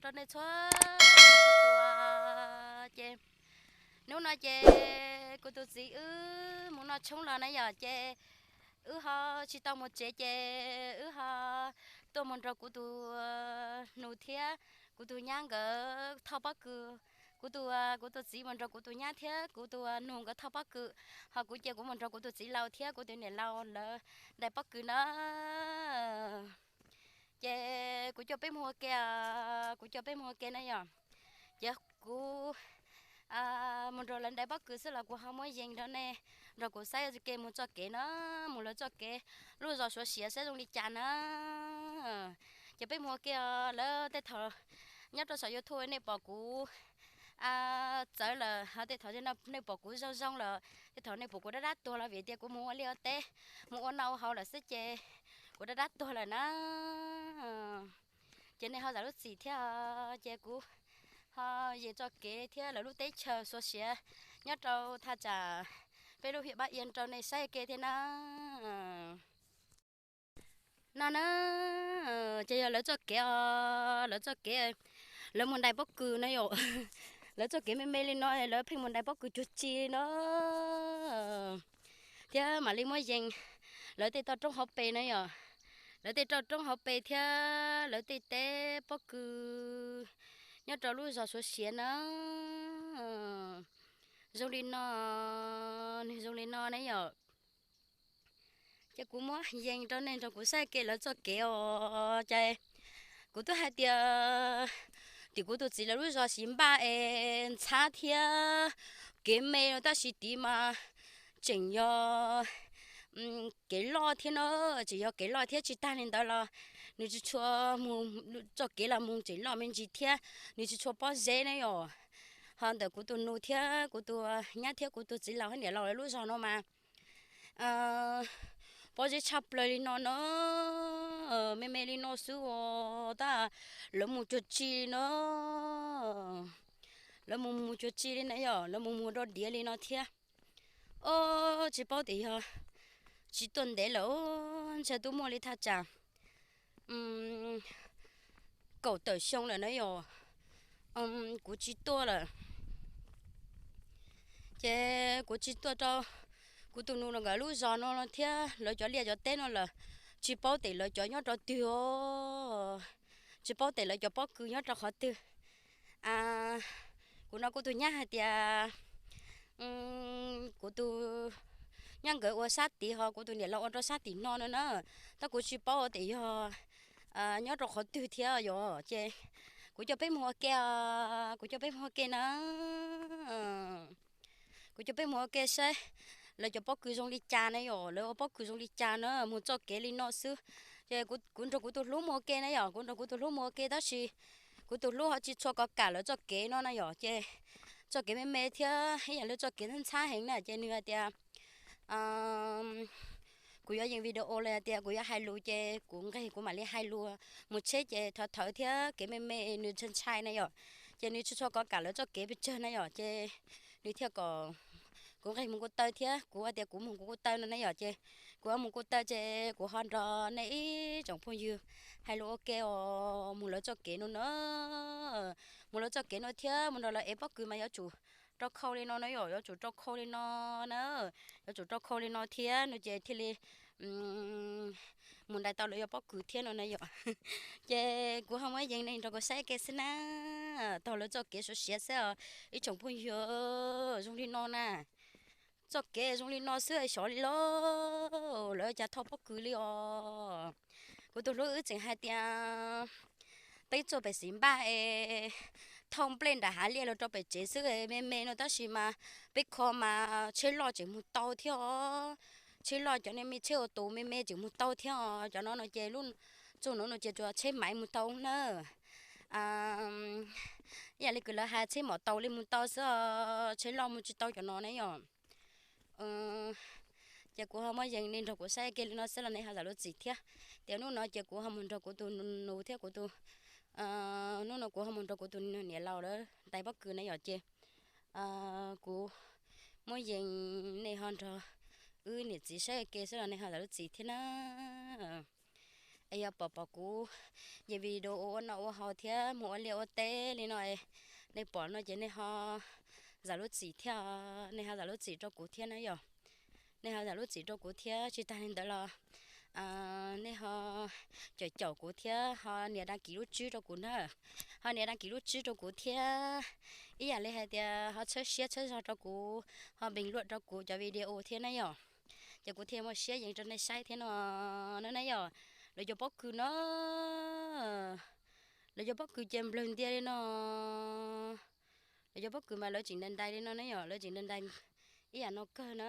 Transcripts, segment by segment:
rau nej txhua txhua tus. Ces hnub no ces kuv tus txiv wb mus noj tshoob los na yom, ces wb ho tsis tau mus tsev ces wb ho tuaj mus nrog kuv tus nus thiab kuv tus nyab nkawd thauj pob kws. Kuv tus, kuv tus txiv mus nrog kuv tus nyab thiab kuv tus nus nkawd thauj pob kws, ho kuv ces kuv mus nrog kuv tus txiv laus thiab kuv tus niam laus lawv ntais pob kws na. Ces kuv coj peb mus ua ke, kuv coj peb mus ua ke na yom. Ces kuv mus nrog lawv ntais pob kws xwb los kuv ho muab yees rau nej nrog kuv saib ua ke mus txoj kev na, mus lawv txoj kev lub zos Suav Siav saib zoo li cas na. Ces peb mus ua ke, lawv tej thaum nyob rau saum YouTube nej pom kuv txawv lawm, ho tej thaum nej pom kuv zoo zoo lawm, tej thaum nej pom kuv dab dab tuag los vim tias kuv mus ua liaj ua teb, mus ua noj ua haus lawm xwb ces kuv dab dab tuag lawm na. Ces nej ho zam lub txim thiab, ces kuv ho yees txoj kev thiab lawv lub teb chaws Suav Siav nyob rau thaj tsam peb lub hiam Pab Ia rau nej saib ke thiab na. No na, ces yog lawv txoj kev os, lawv txoj kev, lawv mus ntais pob kws na yom. Lawv txoj kev me me li no lawv pheej mus ntais pob kws cuag tsi li no. Thiab mam li muab yees lawv tej toj roob hauv pes na yom, lawv tej toj roob hauv pes thiab lawv tej teb pob kws nyob rau lub zos Suav Siav na. Zoo li no, nws zoo li no ne yom. Ces kuv muab yees rau nej nrog kuv saib ke lawv txoj kev os. Ces kuv twb hais tias tim kuv tus txiv lawv lub zos Siv Npaj es ntxhab thiab kev me no tab sis tid mas tseem yog kev loj thiab na, tseem yog kev loj thiab. Tsis tag li ntawd los nws tsis tshua mus, txoj kev los mus tseem loj me ntsis thiab, nws tsis tshua pob zeb na yom. Ho ntawm kuv tus nus thiab kuv tus nyab thiab kuv tus txiv laus thiab niam laus lawv lub zos no mas pob zeb tshaj plaws li no na, me me li no xwb os, tab lawv mus cuag tsi li no. Lawv mus mus cuag tsi li na yom, lawv mus mus dog diav li no thiab. Os, tsis paub tias yog tsis tuaj ntev lawm, ntshe twb muaj li thaj tsam kaum tawm xyoo lawm na yom, kuv tsis tuaj lawm. Ces kuv tsis tuaj rau kuv tus nus nkawd lub zos no thiab lawv cov liaj cov teb no lawm, tsis paub tias lawv cov nyob rau twg os, tsis paub tias lawv cov pob kws nyob rau qhov twg. Kuv no kuv tus nyab hais tias kuv tus nyab nkawd ua sab tid ho kuv tus niam laus ua rau sab tim no no na, tab kuv tsis paub tias yog nyob rau qhov twg thiab yom. Ces kuv coj peb mus ua ke, kuv coj peb mus ua ke na. Kuv coj peb mus ua ke saib lawv cov pob kws zoo li cas na yom, lawv ua pob kws zoo li cas na, mus txoj kev li no xwb. Ces kuv nrog kuv tus hlub mus ua ke na yom, kuv nrog kuv tus hlub mus ua ke tab sis kuv tus hlub ho tsis tshua kov kam lawv txoj kev no na yom, ces txoj kev me me thiab ib yam li txoj kev ntxhab ntxhab heev na, ces nws hais tias kuv yuav yees video los hais tias kuv yuav hais lus ces kuv nqeg kuv mam li hais lus, mus tsheb ces thov thawv thiab kev me me nws ntshai ntshai na yom, ces nws tsis tshua kov kam lawv txoj kev pes tsawg na yom, ces nws thiaj kom kuv nqeg mus ko taw thiab kuv hais tias kuv mus kuv ko taw no na yom, ces kuv mus ko taw ces kuv ho nrog nej ib tsoom phooj ywg hais lus ua ke os, mus lawv txoj kev no na, mus lawv txoj kev no thiab mus nrog lawv ev pob kws mas yuav tsum rau khau li no na yom, yuav tsum rau khau li no na, yuav tsum rau khau li no thiab no ces thiaj li mus ntais tau lawv cov pob kws thiab no na yom. Ces kuv ho muab yees nej nrog kuv saib ke xwb na, taug lawv txoj kev suav siav xwb os ib tsoom phooj ywg, zoo li no na. Txoj kev zoo li no xwb xyov li los lawv cas thauj pob kws li os. Kuv tus hlub wb tseem hais tias peb txoj pem Xiv Npaj es thauj nplej nram hav liaj los rau pem tsev xwb me me no tab sis mas peb kho mas tsheb loj tseem mus tau thiab os. Tsheb loj cov nej me tsheb ua tus me me tseem mus tau thiab os. Cov no no ces lub txog no no ces tsuas tsheb maiv mus tau na. Ib yam li kws lawv hais tsheb mom taus li mus tau xwb, tsheb loj mus tsis tau cov no ne yom. Ces kuv ho muab yees nej nrog kuv saib ke li no xwb los nej ho zam lub txim thiab. Tias hnub no ces kuv ho mus nrog kuv tus nus thiab kuv tus, hnub no kuv ho mus nrog kuv tus niam laus lawv ntais pob kws na yom ces kuv muab yees nej ho nrog wb niam txiv saib ke xwb los nej ho zam lub txim thiab na. Es yog pom pom kuv ces video ua noj ua haus thiab mus ua liaj ua teb li no, nej pom no ces nej ho zam lub txim thiab, nej ho zam lub txim rau kuv thiab na yom. Nej ho zam lub txim rau kuv thiab, tsis tag li ntawd los nej ho caum caum kuv thiab ho nias đăng ký lub tswb rau kuv na. Ho nias đăng ký lub tswb rau kuv thiab, ib yam li hais tias ho txhawb siab txhawb zog rau kuv, ho bình luận rau kuv cov video thiab na yom. Ces kuv thiaj muaj siab yees rau nej saib thiab no na yom. Lawv cov pob kws no, lawv cov pob kws ces nplawg ntias li no. Lawv cov pob kws mas lawv tseem ntais ntais li no na yom, lawv tseem ntais ntais ib yam no kawg na.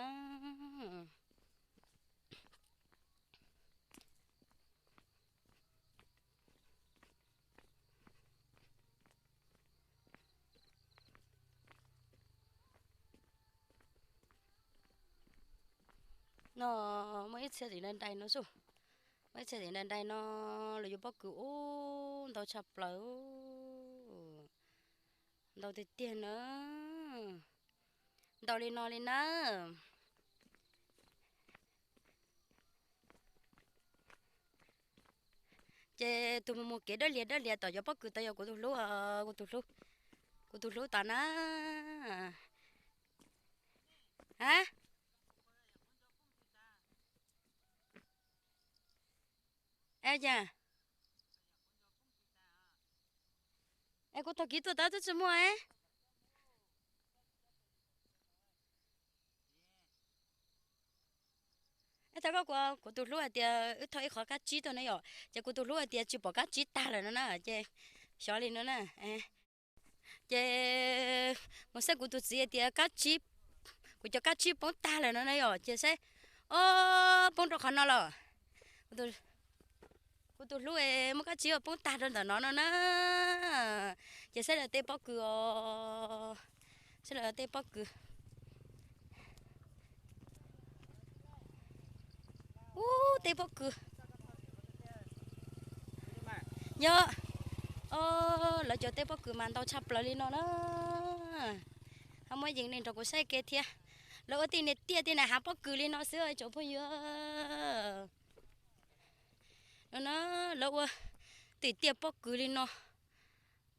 No muaj ib txhia tseem ntais ntais no xwb. Muaj ib txhia tseem ntais ntais no, lawv yuav pob kws ub ntau tshaj plaws. Ntau tiag tiag na. Ntau li no li na. Ces tus mus mus kev dawb lias dawb lias tom cov pob kws tod yog kuv tus hlub, kuv tus hlub, kuv tus hlub tod na. A, es cas, es kuv taug kev tuaj tod twb tsis muaj es. Thaum koj, kuv tus hlub hais tias wb thauj ib qhov kab tsib tuaj na yom, ces kuv tus hlub hais tias tsis pom kab tsib tag lawm no na, ces xyov li no na. Ces mus saib kuv tus txiv hais tias kab tsib, kuv cov kab tsib poob tag lawm no na yom, ces saib, o, poob rau qhov no los. Kuv tus hlub es muab kab tsib poob tag rau ntawm no no na. Ces saib lawv tej pob kws os, saib lawv tej pob kws. Ub, tej pob kws. Yog, o, lawv cov tej pob kws mas ntau tshaj plaws li no na. Ho muab yees nej nrog kuv saib ke thiab. Lawv ua tej niag tiaj tej niag hav pob kws li no xwb tsoom phooj ywg. No na, lawv ua tej tiaj pob kws li no,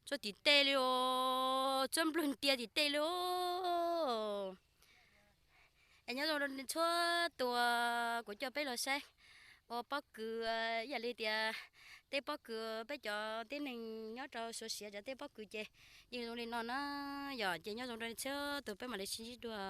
txhua tim tej li os, txhua nplawg ntias tim tej li os. Es nyob zoo rau txhua tus kuv coj peb los saib ua pob kws, ib yam li tias tej pob kws peb cov tib neeg nyob rau Suav Siav cov tej pob kws ces yeej zoo li no na. Yog ces nyob zoo rau txhua tus, peb mam li sib ntsib dua.